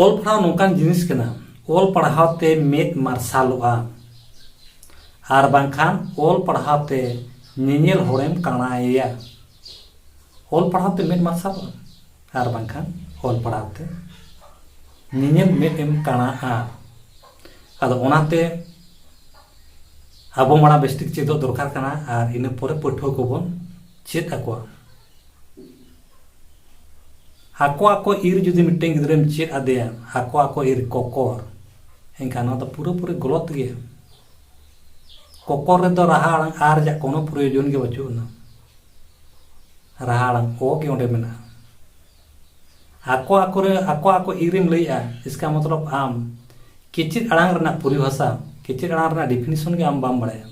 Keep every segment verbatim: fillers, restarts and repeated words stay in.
ᱚᱞ ᱯᱟᱲᱦᱟᱣ ᱱᱚᱝᱠᱟᱱ ᱡᱤᱱᱤᱥ ᱠᱟᱱᱟ, ᱚᱞ ᱯᱟᱲᱦᱟᱣ ᱛᱮ ᱢᱮᱫ ᱢᱟᱨᱥᱟᱞᱚᱜᱼᱟ, ᱟᱨ ᱵᱟᱝᱠᱷᱟᱱ ᱚᱞ ᱯᱟᱲᱦᱟᱣ ᱛᱮ ᱧᱮᱧᱮᱞ ᱦᱚᱲᱮᱢ ᱠᱟᱬᱟᱭᱮᱭᱟ᱾ ᱚᱞ ᱯᱟᱲᱦᱟᱣ ᱛᱮ ᱢᱮᱫ ᱢᱟᱨᱥᱟᱞᱚᱜᱼᱟ, ᱟᱨ ᱵᱟᱝᱠᱷᱟᱱ ᱚᱞ ᱯᱟᱲᱦᱟᱣ ᱛᱮ ᱧᱮᱧᱮᱞ ᱢᱮᱫ ᱮᱢ ᱠᱟᱬᱟᱜᱼᱟ᱾ ᱟᱫᱚ ᱚᱱᱟᱛᱮ ᱟᱵᱚ ᱢᱟᱲᱟᱝ ᱵᱮᱥᱴᱷᱤᱠ ᱪᱮᱫᱚᱜ ᱫᱚᱨᱠᱟᱨ ᱠᱟᱱᱟ, ᱟᱨ ᱤᱱᱟᱹ ᱯᱚᱨᱮ ᱯᱟᱹᱴᱷᱩᱣᱟᱹ ᱠᱚᱵᱚᱱ ᱪᱮᱫ ᱟᱠᱚᱣᱟ᱾ ᱟᱠᱚ ᱟᱠᱚ ᱤᱨ ᱡᱩᱫᱤ ᱢᱤᱫᱴᱮᱱ ᱜᱤᱫᱽᱨᱟᱹᱢ ᱪᱮᱫ ᱟᱫᱮᱭᱟ, ᱟᱠᱚ ᱟᱠᱚ ᱤᱨ ᱠᱚᱠᱚᱨ, ᱮᱱᱠᱷᱟᱱ ᱱᱚᱣᱟ ᱫᱚ ᱯᱩᱨᱟᱹᱯᱩᱨᱤ ᱜᱚᱞᱚᱛ ᱜᱮᱭᱟ᱾ ᱠᱚᱠᱚᱨ ᱨᱮᱫᱚ ᱨᱟᱦᱟ ᱟᱲᱟᱝ ᱟᱨ ᱨᱮᱭᱟᱜ ᱠᱳᱱᱳ ᱯᱨᱚᱭᱳᱡᱚᱱ ᱜᱮ ᱵᱟᱹᱪᱩᱜ ᱟᱱᱟ᱾ ᱨᱟᱦᱟ ᱟᱲᱟᱝ ᱚ ᱜᱮ ᱚᱸᱰᱮ ᱢᱮᱱᱟᱜᱼᱟ᱾ ᱟᱠᱚ ᱟᱠᱚ ᱨᱮ, ᱟᱠᱚ ᱟᱠᱚ ᱤᱨᱮᱢ ᱞᱟᱹᱭᱮᱜᱼᱟ, ᱤᱥᱠᱟ ᱢᱚᱛᱞᱚᱵ ᱟᱢ ᱠᱮᱪᱮᱫ ᱟᱲᱟᱝ ᱨᱮᱱᱟᱜ ᱯᱚᱨᱤᱵᱷᱟᱥᱟ, ᱠᱮᱪᱮᱫ ᱟᱲᱟᱝ ᱨᱮᱱᱟᱜ ᱰᱤᱯᱷᱤᱱᱮᱥᱚᱱ ᱜᱮ ᱟᱢ ᱵᱟᱢ ᱵᱟᱲᱟᱭᱟ᱾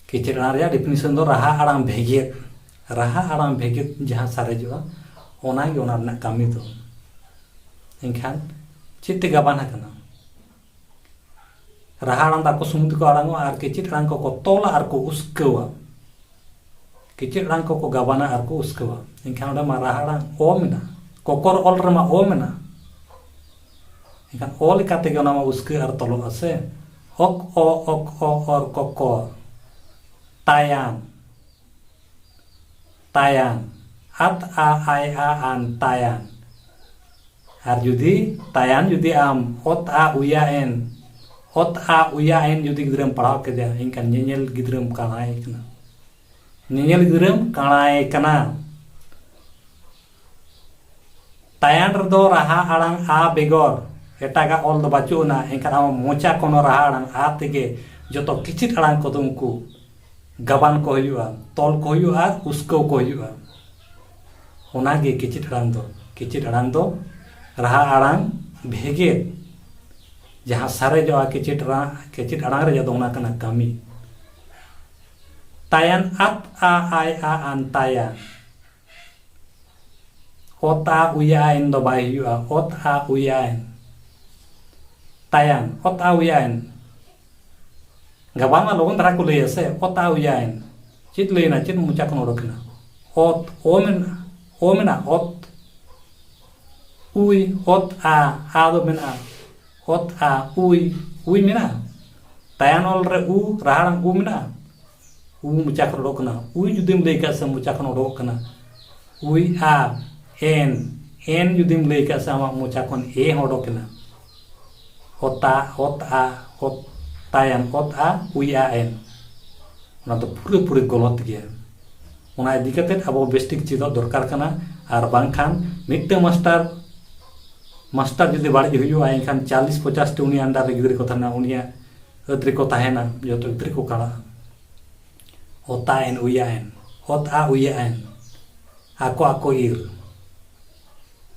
ᱠᱮᱪᱮᱫ ᱟᱲᱟᱝ ᱨᱮᱭᱟᱜ ᱰᱤᱯᱷᱤᱱᱮᱥᱚᱱ ᱫᱚ ᱨᱟᱦᱟ ᱟᱲᱟᱝ ᱵᱷᱮᱜᱮᱫ, ᱨᱟᱦᱟ ᱟᱲᱟᱝ ᱵᱷᱮᱜᱮᱫ ᱡᱟᱦᱟᱸ ᱥᱟᱨᱮᱡᱚᱜᱼᱟ, ᱚᱱᱟᱜᱮ ᱚᱱᱟ ᱨᱮᱱᱟᱜ ᱠᱟᱹᱢᱤ ᱫᱚ᱾ ᱮᱱᱠᱷᱟᱱ ᱪᱮᱫ ᱛᱮ ᱜᱟᱵᱟᱱ ᱟᱠᱟᱱᱟ? ᱨᱟᱦᱟ ᱟᱲᱟᱝ ᱫᱚ ᱟᱠᱚ ᱥᱩᱢᱩᱝ ᱛᱮᱠᱚ ᱟᱲᱟᱝᱚᱜᱼᱟ, ᱟᱨ ᱠᱮᱪᱮᱫ ᱟᱲᱟᱝ ᱠᱚᱠᱚ ᱛᱚᱞᱟ ᱟᱨ ᱠᱚ ᱩᱥᱠᱟᱹᱣᱟ᱾ ᱠᱮᱪᱮᱫ ᱟᱲᱟᱝ ᱠᱚᱠᱚ ᱜᱟᱵᱟᱱᱟ ᱟᱨ ᱠᱚ ᱩᱥᱠᱟᱹᱣᱟ᱾ ᱮᱱᱠᱷᱟᱱ ᱚᱸᱰᱮ ᱢᱟ ᱨᱟᱦᱟ ᱟᱲᱟᱝ ᱚ ᱢᱮᱱᱟᱜᱼᱟ, ᱠᱚᱠᱚᱨ ᱚᱞ ᱨᱮᱢᱟ ᱚ ᱢᱮᱱᱟᱜᱼᱟ᱾ ᱮᱱᱠᱷᱟᱱ ᱚ ᱞᱮᱠᱟ ᱛᱮᱜᱮ ᱚᱱᱟ ᱢᱟ ᱩᱥᱠᱟᱹ ᱟᱨ ᱛᱚᱞᱚᱜᱼᱟ ᱥᱮ᱾ ᱚᱠ ᱚ ᱚᱠ ᱚ ᱚᱨ ᱠᱚᱠᱚᱨ᱾ ᱛᱟᱭᱟᱱ, ᱛᱟᱭᱟᱱ᱾ ᱟᱛ ᱟ ᱟᱭ ᱟ ᱟᱱ, ᱛᱟᱭᱟᱱ᱾ ᱟᱨ ᱡᱩᱫᱤ ᱛᱟᱭᱟᱱ ᱡᱩᱫᱤ ᱟᱢ ᱚᱛ ᱟ ᱩᱭᱟ ᱮᱱ, ᱚᱛ ᱟ ᱩᱭᱟ ᱮᱱ ᱡᱩᱫᱤ ᱜᱤᱫᱽᱨᱟᱹᱢ ᱯᱟᱲᱦᱟᱣ ᱠᱮᱫᱮᱭᱟ, ᱮᱱᱠᱷᱟᱱ ᱧᱮᱧᱮᱞ ᱜᱤᱫᱽᱨᱟᱹᱢ ᱠᱟᱬᱟᱭ ᱠᱟᱱᱟ᱾ ᱧᱮᱧᱮᱞ ᱜᱤᱫᱽᱨᱟᱹᱢ ᱠᱟᱬᱟᱭ ᱠᱟᱱᱟ᱾ ᱛᱟᱭᱟᱱ ᱨᱮᱫᱚ ᱨᱟᱦᱟ ᱟᱲᱟᱝ ᱟ ᱵᱮᱜᱚᱨ ᱮᱴᱟᱜᱟᱜ ᱚᱞ ᱫᱚ ᱵᱟᱹᱪᱩᱜ ᱟᱱᱟ, ᱮᱱᱠᱷᱟᱱ ᱟᱢᱟᱜ ᱢᱚᱪᱟ ᱠᱷᱚᱱ ᱦᱚᱸ ᱨᱟᱦᱟ ᱟᱲᱟᱝ ᱟ ᱛᱮᱜᱮ ᱡᱚᱛᱚ ᱠᱮᱪᱮᱫ ᱟᱲᱟᱝ ᱠᱚᱫᱚ ᱩᱱᱠᱩ ᱜᱟᱵᱟᱱ ᱠᱚ ᱦᱩᱭᱩᱜᱼᱟ, ᱛᱚᱞ ᱠᱚ ᱦᱩᱭᱩᱜᱼᱟ ᱟᱨ ᱩᱥᱠᱟᱹᱣ ᱠᱚ ᱦᱩᱭᱩᱜᱼᱟ᱾ ᱚᱱᱟᱜᱮ ᱠᱮᱪᱮᱫ ᱟᱲᱟᱝ ᱫᱚ᱾ ᱠᱮᱪᱮᱫ ᱟᱲᱟᱝ ᱫᱚ ᱨᱟᱦᱟ ᱟᱲᱟᱝ ᱵᱷᱮᱜᱮᱫ, ᱡᱟᱦᱟᱸ ᱥᱟᱨᱮᱡᱚᱜᱼᱟ ᱠᱮᱪᱮᱫ ᱟᱲᱟᱝ, ᱠᱮᱪᱮᱫ ᱟᱲᱟᱝ ᱨᱮᱭᱟᱜ ᱫᱚ ᱚᱱᱟ ᱠᱟᱱᱟ ᱠᱟᱹᱢᱤ᱾ ᱛᱟᱭᱟᱱ ᱟᱛ ᱟ ᱟᱭ ᱟ ᱟᱱ, ᱛᱟᱭᱟᱱ᱾ ᱚᱛ ᱟ ᱩᱭᱟ ᱮᱱ ᱫᱚ ᱵᱟᱭ ᱦᱩᱭᱩᱜᱼᱟ, ᱚᱛ ᱟ ᱩᱭᱟ ᱮᱱ᱾ ᱛᱟᱭᱟᱱ, ᱚᱛ ᱟ ᱩᱭᱟ ᱮᱱ᱾ ᱜᱟᱵᱟᱱ ᱢᱟ ᱞᱚᱜᱚᱱ ᱫᱷᱟᱨᱟ ᱠᱚ ᱞᱟᱹᱭᱟ ᱥᱮ, ᱚᱛ ᱟ ᱩᱭᱟ ᱮᱱ᱾ ᱪᱮᱫ ᱞᱟᱹᱭᱮᱱᱟ, ᱪᱮᱫ ᱢᱚᱪᱟ ᱠᱷᱚᱱ ᱚᱰᱚᱠ ᱮᱱᱟ? ᱚᱛ, ᱚ ᱢᱮᱱᱟᱜᱼᱟ, ᱚ ᱢᱮᱱᱟᱜᱼᱟ, ᱚᱛ᱾ ᱩᱭ, ᱚᱛ ᱟ, ᱟ ᱫᱚ ᱢᱮᱱᱟᱜᱼᱟ᱾ ᱚᱛ ᱟ, ᱩᱭ, ᱩᱭ ᱢᱮᱱᱟᱜᱼᱟ᱾ ᱛᱟᱭᱟᱱ ᱚᱞ ᱨᱮ ᱩ, ᱨᱟᱦᱟ ᱟᱲᱟᱝ ᱩ ᱢᱮᱱᱟᱜᱼᱟ᱾ ᱩ ᱢᱚᱪᱟ ᱠᱷᱚᱱ ᱚᱰᱚᱠ ᱠᱟᱱᱟ᱾ ᱩᱭ ᱡᱩᱫᱤᱢ ᱞᱟᱹᱭ ᱠᱷᱟᱱ ᱥᱮ ᱢᱚᱪᱟ ᱠᱷᱚᱱ ᱚᱰᱚᱠᱚᱜ ᱠᱟᱱᱟ᱾ ᱩᱭ ᱟ, ᱮᱱ, ᱮᱱ ᱡᱩᱫᱤᱢ ᱞᱟᱹᱭ ᱠᱷᱟᱱ ᱥᱮ ᱟᱢᱟᱜ ᱢᱚᱪᱟ ᱠᱷᱚᱱ ᱮ ᱦᱚᱸ ᱚᱰᱚᱠ ᱮᱱᱟ᱾ ᱚᱛᱟ, ᱚᱛ ᱟ, ᱚᱛ ᱛᱟᱭᱟᱱ, ᱚᱛ ᱟ, ᱩᱭ ᱟ, ᱮᱱ᱾ ᱚᱱᱟ ᱫᱚ ᱯᱩᱨᱟᱹ ᱯᱩᱨᱤ ᱜᱚᱞᱚᱛ ᱜᱮᱭᱟ᱾ ᱚᱱᱟ ᱤᱫᱤ ᱠᱟᱛᱮ ᱟᱵᱚ ᱵᱮᱥᱴᱷᱤᱠ ᱪᱮᱫᱚᱜ ᱫᱚᱨᱠᱟᱨ ᱠᱟᱱᱟ᱾ ᱟᱨ ᱵᱟᱝᱠᱷᱟᱱ ᱢᱤᱫᱴᱟᱝ ᱢᱟᱥᱴᱟᱨ, ᱢᱟᱥᱴᱟᱨ ᱡᱩᱫᱤ ᱵᱟᱹᱲᱤᱡ ᱦᱩᱭᱩᱜᱼᱟ, ᱮᱱᱠᱷᱟᱱ ᱪᱟᱞᱤᱥ ᱯᱚᱪᱟᱥ ᱴᱤ ᱩᱱᱤ under ᱨᱮ ᱜᱤᱫᱽᱨᱟᱹ ᱠᱚ ᱛᱟᱦᱮᱱᱟ, ᱩᱱᱤᱭᱟᱜ ᱟᱹᱛ ᱨᱮᱠᱚ ᱛᱟᱦᱮᱱᱟ, ᱡᱚᱛᱚ ᱜᱤᱫᱽᱨᱟᱹ ᱠᱚ ᱠᱟᱲᱟᱜᱼᱟ᱾ ᱚᱛᱟ ᱮᱱ, ᱩᱭᱟ ᱮᱱ, ᱚᱛ ᱟ, ᱩᱭᱟ ᱮᱱ, ᱟᱠᱚ ᱟᱠᱚ ᱤᱨ᱾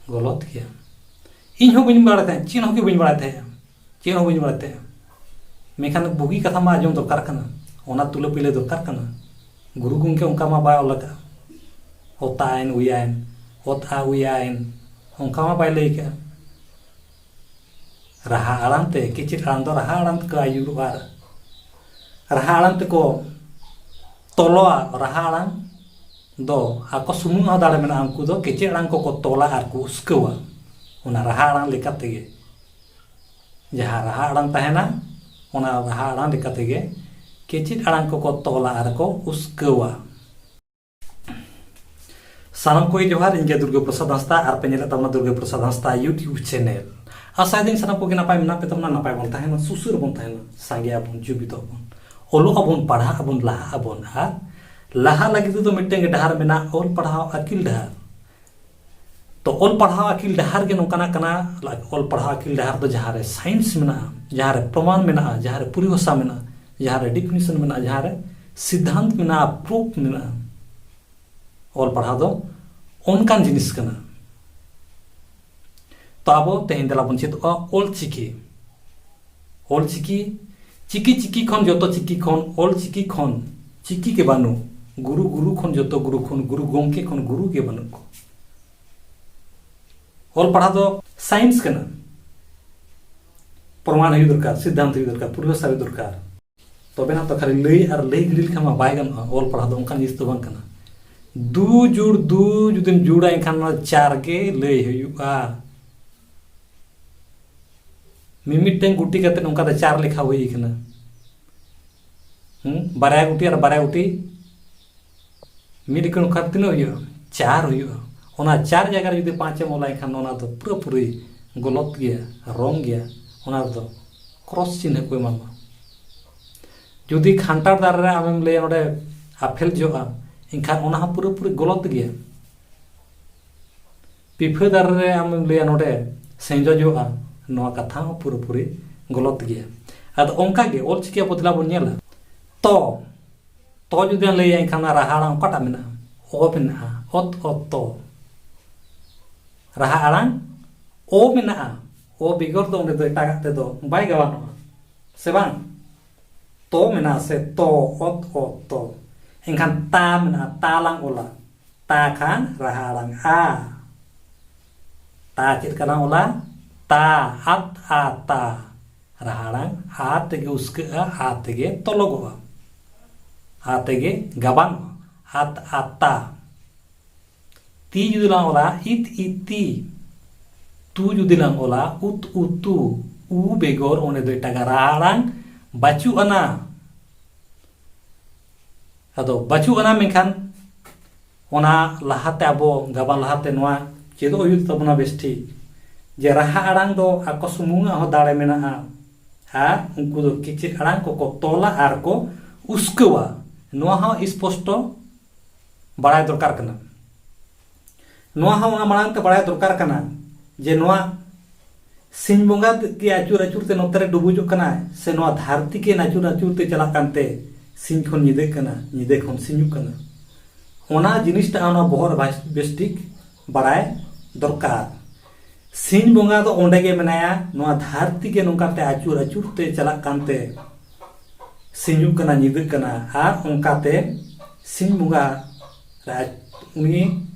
ᱜᱚᱞᱚᱛ ᱜᱮᱭᱟ᱾ ᱤᱧ ᱦᱚᱸ ᱵᱟᱹᱧ ᱵᱟᱲᱟᱭ ᱛᱟᱦᱮᱸᱫ, ᱪᱮᱫ ᱦᱚᱸ ᱜᱮ ᱵᱟᱹᱧ ᱵᱟᱲᱟᱭ ᱛᱟᱦᱮᱸᱫ, ᱪᱮᱫ ᱦᱚᱸ ᱵᱟᱹᱧ ᱵᱟᱲᱟᱭ ᱛᱟᱦᱮᱸᱫ᱾ ᱢᱮᱱᱠᱷᱟᱱ ᱵᱩᱜᱤ ᱠᱟᱛᱷᱟ ᱢᱟ ᱟᱸᱡᱚᱢ ᱫᱚᱨᱠᱟᱨ ᱠᱟᱱᱟ, ᱚᱱᱟ ᱛᱩᱞᱟᱹ ᱯᱤᱞᱟᱹ ᱫᱚᱨᱠᱟᱨ ᱠᱟᱱᱟ᱾ ᱜᱩᱨᱩ ᱜᱚᱢᱠᱮ ᱚᱱᱠᱟ ᱢᱟ ᱵᱟᱭ ᱚᱞ ᱟᱠᱟᱫᱼᱟ, ᱚᱛᱟ ᱮᱱ, ᱩᱭᱟ ᱮᱱ, ᱚᱛ ᱟ, ᱩᱭᱟ ᱮᱱ, ᱚᱱᱠᱟ ᱢᱟ ᱵᱟᱭ ᱞᱟᱹᱭ ᱟᱠᱟᱫᱼᱟ᱾ ᱨᱟᱦᱟ ᱟᱲᱟᱝ ᱛᱮ, ᱠᱮᱪᱮᱫ ᱟᱲᱟᱝ ᱫᱚ ᱨᱟᱦᱟ ᱟᱲᱟᱝ ᱛᱮᱠᱚ ᱟᱹᱭᱩᱨᱚᱜᱼᱟ᱾ ᱨᱟᱦᱟ ᱟᱲᱟᱝ ᱛᱮᱠᱚ ᱛᱚᱞᱚᱜᱼᱟ᱾ ᱨᱟᱦᱟ ᱟᱲᱟᱝ ᱫᱚ ᱟᱠᱚ ᱥᱩᱢᱩᱝ ᱦᱚᱸ ᱫᱟᱲᱮ ᱢᱮᱱᱟᱜᱼᱟ, ᱩᱱᱠᱩ ᱫᱚ ᱠᱮᱪᱮᱫ ᱟᱲᱟᱝ ᱠᱚᱠᱚ ᱛᱚᱞᱟ ᱟᱨ ᱠᱚ ᱩᱥᱠᱟᱹᱣᱟ᱾ ᱚᱱᱟ ᱨᱟᱦᱟ ᱟᱲᱟᱝ ᱞᱮᱠᱟ ᱛᱮᱜᱮ, ᱡᱟᱦᱟᱸ ᱨᱟᱦᱟ ᱟᱲᱟᱝ ᱛᱟᱦᱮᱱᱟ, ᱚᱱᱟ ᱨᱟᱦᱟ ᱟᱲᱟᱝ ᱞᱮᱠᱟ ᱛᱮᱜᱮ ᱠᱮᱪᱮᱫ ᱟᱲᱟᱝ ᱠᱚᱠᱚ ᱛᱚᱞᱟ ᱟᱨ ᱠᱚ ᱩᱥᱠᱟᱹᱣᱟ᱾ ᱥᱟᱱᱟᱢ ᱠᱚᱜᱮ ᱡᱚᱦᱟᱨ, ᱤᱧ ᱜᱮ ᱫᱩᱨᱜᱟᱹ ᱯᱨᱚᱥᱟᱫᱽ ᱦᱟᱸᱥᱫᱟ, ᱟᱨ ᱯᱮ ᱧᱮᱞᱮᱫ ᱛᱟᱵᱚᱱᱟ ᱫᱩᱨᱜᱟᱹ ᱯᱨᱚᱥᱟᱫᱽ ᱦᱟᱸᱥᱫᱟ YouTube channel᱾ ᱟᱥᱟᱭᱮᱫᱟᱹᱧ ᱥᱟᱱᱟᱢ ᱠᱚᱜᱮ ᱱᱟᱯᱟᱭ ᱢᱮᱱᱟᱜ ᱯᱮ ᱛᱟᱵᱚᱱᱟ, ᱱᱟᱯᱟᱭ ᱵᱚᱱ ᱛᱟᱦᱮᱱᱟ, ᱥᱩᱥᱟᱹᱨ ᱵᱚᱱ ᱛᱟᱦᱮᱱᱟ, ᱥᱟᱸᱜᱮ ᱟᱵᱚᱱ, ᱡᱩᱢᱤᱫᱚᱜ ᱵᱚᱱ, ᱚᱞᱚᱜ ᱟᱵᱚᱱ, ᱯᱟᱲᱦᱟᱜ ᱟᱵᱚᱱ, ᱞᱟᱦᱟᱜ ᱟᱵᱚᱱ᱾ ᱟᱨ ᱞᱟᱦᱟ ᱞᱟᱹᱜᱤᱫ ᱛᱮᱫᱚ ᱢᱤᱫᱴᱟᱝ ᱜᱮ ᱰᱟᱦᱟᱨ ᱢᱮᱱᱟᱜᱼᱟ, ᱚᱞ ᱯᱟᱲᱦᱟᱣ ᱟᱹᱠᱤᱞ ᱰᱟᱦᱟᱨ᱾ ᱛᱚ ᱚᱞ ᱯᱟᱲᱦᱟᱣ ᱟᱹᱠᱤᱞ ᱰᱟᱦᱟᱨ ᱜᱮ ᱱᱚᱝᱠᱟᱱᱟᱜ ᱠᱟᱱᱟ, ᱚᱞ ᱯᱟᱲᱦᱟᱣ ᱟᱹᱠᱤᱞ ᱰᱟᱦᱟᱨ ᱫᱚ ᱡᱟᱦᱟᱸ ᱨᱮ science ᱢᱮᱱᱟᱜᱼᱟ, ᱡᱟᱦᱟᱸ ᱨᱮ ᱯᱨᱚᱢᱟᱱ ᱢᱮᱱᱟᱜᱼᱟ, ᱡᱟᱦᱟᱸ ᱨᱮ ᱯᱚᱨᱤᱵᱷᱟᱥᱟ ᱢᱮᱱᱟᱜᱼᱟ, ᱡᱟᱦᱟᱸ ᱨᱮ definition ᱢᱮᱱᱟᱜᱼᱟ, ᱡᱟᱦᱟᱸ ᱨᱮ ᱥᱤᱫᱽᱫᱷᱟᱱᱛ ᱢᱮᱱᱟᱜᱼᱟ, proof ᱢᱮᱱᱟᱜᱼᱟ᱾ ᱚᱞ ᱯᱟᱲᱦᱟᱣ ᱫᱚ ᱚᱱᱠᱟᱱ ᱡᱤᱱᱤᱥ ᱠᱟᱱᱟ᱾ ᱛᱚ ᱟᱵᱚ ᱛᱮᱦᱮᱧ ᱫᱮᱞᱟ ᱵᱚᱱ ᱪᱮᱫᱚᱜᱼᱟ ᱚᱞ ᱪᱤᱠᱤ᱾ ᱚᱞ ᱪᱤᱠᱤ, ᱪᱤᱠᱤ ᱪᱤᱠᱤ ᱠᱷᱚᱱ, ᱡᱚᱛᱚ ᱪᱤᱠᱤ ᱠᱷᱚᱱ, ᱚᱞ ᱪᱤᱠᱤ ᱠᱷᱚᱱ ᱪᱤᱠᱤ ᱜᱮ ᱵᱟᱹᱱᱩᱜ, ᱜᱩᱨᱩ ᱜᱩᱨᱩ ᱠᱷᱚᱱ, ᱡᱚᱛᱚ ᱜᱩᱨᱩ ᱠᱷᱚᱱ, ᱜᱩᱨᱩ ᱜᱚᱢᱠᱮ ᱠᱷᱚᱱ ᱜᱩᱨᱩ ᱜᱮ ᱵᱟᱹᱱᱩᱜ ᱠᱚ᱾ ᱚᱞ ᱯᱟᱲᱦᱟᱣ ᱫᱚ science ᱠᱟᱱᱟ, ᱯᱨᱚᱢᱟᱱ ᱦᱩᱭᱩᱜ ᱫᱚᱨᱠᱟᱨ, ᱥᱤᱫᱽᱫᱷᱟᱱᱛ ᱦᱩᱭᱩᱜ ᱫᱚᱨᱠᱟᱨ, ᱯᱚᱨᱤᱵᱷᱟᱥᱟ ᱦᱩᱭᱩᱜ ᱫᱚᱨᱠᱟᱨ᱾ ᱛᱚᱵᱮᱱᱟᱜ ᱛᱚ ᱠᱷᱟᱹᱞᱤ ᱞᱟᱹᱭ ᱟᱨ ᱞᱟᱹᱭ ᱜᱤᱰᱤ ᱞᱮᱠᱷᱟᱱ ᱢᱟ ᱵᱟᱭ ᱜᱟᱱᱚᱜᱼᱟ, ᱚᱞ ᱯᱟᱲᱦᱟᱣ ᱫᱚ ᱚᱱᱠᱟᱱ ᱡᱤᱱᱤᱥ ᱫᱚ ᱵᱟᱝ ᱠᱟᱱᱟ᱾ ᱫᱩ ᱡᱩᱲ ᱫᱩ ᱡᱩᱫᱤᱢ ᱡᱩᱲᱟ, ᱮᱱᱠᱷᱟᱱ ᱚᱱᱟ ᱪᱟᱨ ᱜᱮ ᱞᱟᱹᱭ ᱦᱩᱭᱩᱜᱼᱟ᱾ ᱢᱤᱢᱤᱫᱴᱟᱝ ᱜᱩᱴᱤ ᱠᱟᱛᱮ ᱚᱱᱠᱟᱛᱮ ᱪᱟᱨ ᱞᱮᱠᱷᱟ ᱦᱩᱭ ᱠᱟᱱᱟ᱾ ᱦᱩᱸ? ᱵᱟᱨᱭᱟ ᱜᱩᱴᱤ ᱟᱨ ᱵᱟᱨᱭᱟ ᱜᱩᱴᱤ ᱢᱤᱫ ᱞᱮᱠᱷᱟᱱ ᱚᱱᱠᱟ ᱛᱤᱱᱟᱹᱜ ᱦᱩᱭᱩᱜᱼᱟ? ᱪᱟᱨ ᱦᱩᱭᱩᱜᱼᱟ᱾ ᱚᱱᱟ ᱪᱟᱨ ᱡᱟᱭᱜᱟ ᱨᱮ ᱡᱩᱫᱤ ᱯᱟᱸᱪ ᱮᱢ ᱚᱞᱟ, ᱮᱱᱠᱷᱟᱱ ᱚᱱᱟ ᱫᱚ ᱯᱩᱨᱟᱹᱯᱩᱨᱤ ᱜᱚᱞᱚᱛ ᱜᱮᱭᱟ, ᱨᱚᱝ ᱜᱮᱭᱟ᱾ ᱚᱱᱟ ᱨᱮᱫᱚ ᱠᱨᱚᱥ ᱪᱤᱱᱦᱟᱹ ᱠᱚ ᱮᱢᱟᱢᱟ᱾ ᱡᱩᱫᱤ ᱠᱷᱟᱱᱴᱟᱲ ᱫᱟᱨᱮ ᱨᱮ ᱟᱢᱮᱢ ᱞᱟᱹᱭᱟ ᱱᱚᱰᱮ ᱟᱯᱷᱮᱞ ᱡᱚᱜᱼᱟ, ᱮᱱᱠᱷᱟᱱ ᱚᱱᱟ ᱦᱚᱸ ᱯᱩᱨᱟᱹᱯᱩᱨᱤ ᱜᱚᱞᱚᱛ ᱜᱮᱭᱟ᱾ ᱯᱤᱯᱷᱟᱹ ᱫᱟᱨᱮ ᱨᱮ ᱟᱢᱮᱢ ᱞᱟᱹᱭᱟ ᱱᱚᱰᱮ ᱥᱮᱸᱡᱚ ᱡᱚᱜᱼᱟ, ᱱᱚᱣᱟ ᱠᱟᱛᱷᱟ ᱦᱚᱸ ᱯᱩᱨᱟᱹᱯᱩᱨᱤ ᱜᱚᱞᱚᱛ ᱜᱮᱭᱟ᱾ ᱟᱫᱚ ᱚᱱᱠᱟ ᱜᱮ ᱚᱞ ᱪᱤᱠᱤ ᱟᱵᱚ ᱫᱮᱞᱟ ᱵᱚᱱ ᱧᱮᱞᱟ᱾ ᱛᱚ, ᱛᱚ ᱡᱩᱫᱤ ᱞᱟᱹᱭᱟ, ᱮᱱᱠᱷᱟᱱ ᱚᱱᱟ ᱨᱟᱦᱟ ᱟᱲᱟᱝ ᱚᱠᱟᱴᱟᱜ ᱢᱮᱱᱟᱜᱼᱟ? ᱚ ᱢᱮᱱᱟᱜᱼᱟ, ᱚᱛ, ᱚᱛ, ᱛᱚ᱾ ᱨᱟᱦᱟ ᱟᱲᱟᱝ ᱚ ᱢᱮᱱᱟᱜᱼᱟ, ᱚ ᱵᱮᱜᱚᱨ ᱫᱚ ᱚᱸᱰᱮ ᱫᱚ ᱮᱴᱟᱜᱟᱜ ᱛᱮᱫᱚ ᱵᱟᱭ ᱜᱟᱵᱟᱱᱚᱜᱼᱟ, ᱥᱮ ᱵᱟᱝ? ᱛᱚ ᱢᱮᱱᱟᱜᱼᱟ ᱥᱮ, ᱛᱚ, ᱚᱛ, ᱚᱛ, ᱛᱚ᱾ ᱮᱱᱠᱷᱟᱱ ᱛᱟ ᱢᱮᱱᱟᱜᱼᱟ, ᱛᱟ ᱞᱟᱝ ᱚᱞᱟ᱾ ᱛᱟ ᱠᱷᱟᱱ ᱨᱟᱦᱟ ᱟᱲᱟᱝ ᱟ᱾ ᱛᱟ ᱪᱮᱫ ᱞᱮᱠᱟ ᱞᱟᱝ ᱚᱞᱟ? ᱛᱟ, ᱟᱛ, ᱟ, ᱛᱟ᱾ ᱨᱟᱦᱟ ᱟᱲᱟᱝ ᱟ ᱛᱮᱜᱮ ᱩᱥᱠᱟᱹᱜᱼᱟ, ᱟ ᱛᱮᱜᱮ ᱛᱚᱞᱚᱜᱚᱜᱼᱟ, ᱟ ᱛᱮᱜᱮ ᱜᱟᱵᱟᱱᱚᱜᱼᱟ᱾ ᱟᱛ, ᱟ, ᱛᱟ᱾ ᱛᱤ ᱡᱩᱫᱤ ᱞᱟᱝ ᱚᱞᱟ, ᱤᱛ, ᱤ, ᱛᱤ᱾ ᱛᱩ ᱡᱩᱫᱤ ᱞᱟᱝ ᱚᱞᱟ, ᱩᱛ, ᱩ, ᱛᱩ᱾ ᱩ ᱵᱮᱜᱚᱨ ᱚᱸᱰᱮ ᱫᱚ ᱮᱴᱟᱜᱟᱜ ᱨᱟᱦᱟ ᱟᱲᱟᱝ ᱵᱟᱹᱪᱩᱜ ᱟᱱᱟ᱾ ᱟᱫᱚ ᱵᱟᱹᱪᱩᱜ ᱟᱱᱟ, ᱢᱮᱱᱠᱷᱟᱱ ᱚᱱᱟ ᱞᱟᱦᱟᱛᱮ, ᱟᱵᱚ ᱜᱟᱵᱟᱱ ᱞᱟᱦᱟᱛᱮ ᱱᱚᱣᱟ ᱪᱮᱫᱚᱜ ᱦᱩᱭᱩᱜ ᱛᱟᱵᱚᱱᱟ ᱵᱮᱥ ᱴᱷᱤᱠ, ᱡᱮ ᱨᱟᱦᱟ ᱟᱲᱟᱝ ᱫᱚ ᱟᱠᱚ ᱥᱩᱢᱩᱝᱟᱜ ᱦᱚᱸ ᱫᱟᱲᱮ ᱢᱮᱱᱟᱜᱼᱟ, ᱟᱨ ᱩᱱᱠᱩ ᱫᱚ ᱠᱮᱪᱮᱫ ᱟᱲᱟᱝ ᱠᱚᱠᱚ ᱛᱚᱞᱟ ᱟᱨ ᱠᱚ ᱩᱥᱠᱟᱹᱣᱟ᱾ ᱱᱚᱣᱟ ᱦᱚᱸ ᱥᱯᱚᱥᱴᱚ ᱵᱟᱲᱟᱭ ᱫᱚᱨᱠᱟᱨ ᱠᱟᱱᱟ᱾ ᱱᱚᱣᱟ ᱦᱚᱸ ᱚᱱᱟ ᱢᱟᱲᱟᱝ ᱛᱮ ᱵᱟᱲᱟᱭ ᱫᱚᱨᱠᱟᱨ ᱠᱟᱱᱟ ᱡᱮ ᱱᱚᱣᱟ ᱥᱤᱧ ᱵᱚᱸᱜᱟ ᱜᱮ ᱟᱹᱪᱩᱨ ᱟᱹᱪᱩᱨ ᱛᱮ ᱱᱚᱛᱮ ᱨᱮ ᱰᱩᱵᱩᱡᱚᱜ ᱠᱟᱱᱟᱭ, ᱥᱮ ᱱᱚᱣᱟ ᱫᱷᱟᱹᱨᱛᱤ ᱜᱮ ᱟᱹᱪᱩᱨ ᱟᱹᱪᱩᱨ ᱛᱮ ᱪᱟᱞᱟᱜ ᱠᱟᱱᱛᱮ ᱥᱤᱧ ᱠᱷᱚᱱ ᱧᱤᱫᱟᱹᱜ ᱠᱟᱱᱟ, ᱧᱤᱫᱟᱹ ᱠᱷᱚᱱ ᱥᱤᱧᱚᱜ ᱠᱟᱱᱟ? ᱚᱱᱟ ᱡᱤᱱᱤᱥᱴᱟᱜ ᱚᱱᱟ ᱵᱚᱦᱚᱜ ᱨᱮ ᱵᱷᱟᱥ-, ᱵᱮᱥ ᱴᱷᱤᱠ ᱵᱟᱲᱟᱭ ᱫᱚᱨᱠᱟᱨ᱾ ᱥᱤᱧ ᱵᱚᱸᱜᱟ ᱫᱚ ᱚᱸᱰᱮ ᱜᱮ ᱢᱮᱱᱟᱭᱟ, ᱱᱚᱣᱟ ᱫᱷᱟᱹᱨᱛᱤ ᱜᱮ ᱱᱚᱝᱠᱟᱛᱮ ᱟᱹᱪᱩᱨ ᱟᱹᱪᱩᱨ ᱛᱮ ᱪᱟᱞᱟᱜ ᱠᱟᱱᱛᱮ ᱥᱤᱧᱚᱜ ᱠᱟᱱᱟ, ᱧᱤᱫᱟᱹᱜ ᱠᱟᱱᱟ, ᱟᱨ ᱚᱱᱠᱟᱛᱮ ᱥᱤᱧ ᱵᱚᱸᱜᱟ ᱨᱮ ᱟᱡ-, ᱩᱱᱤ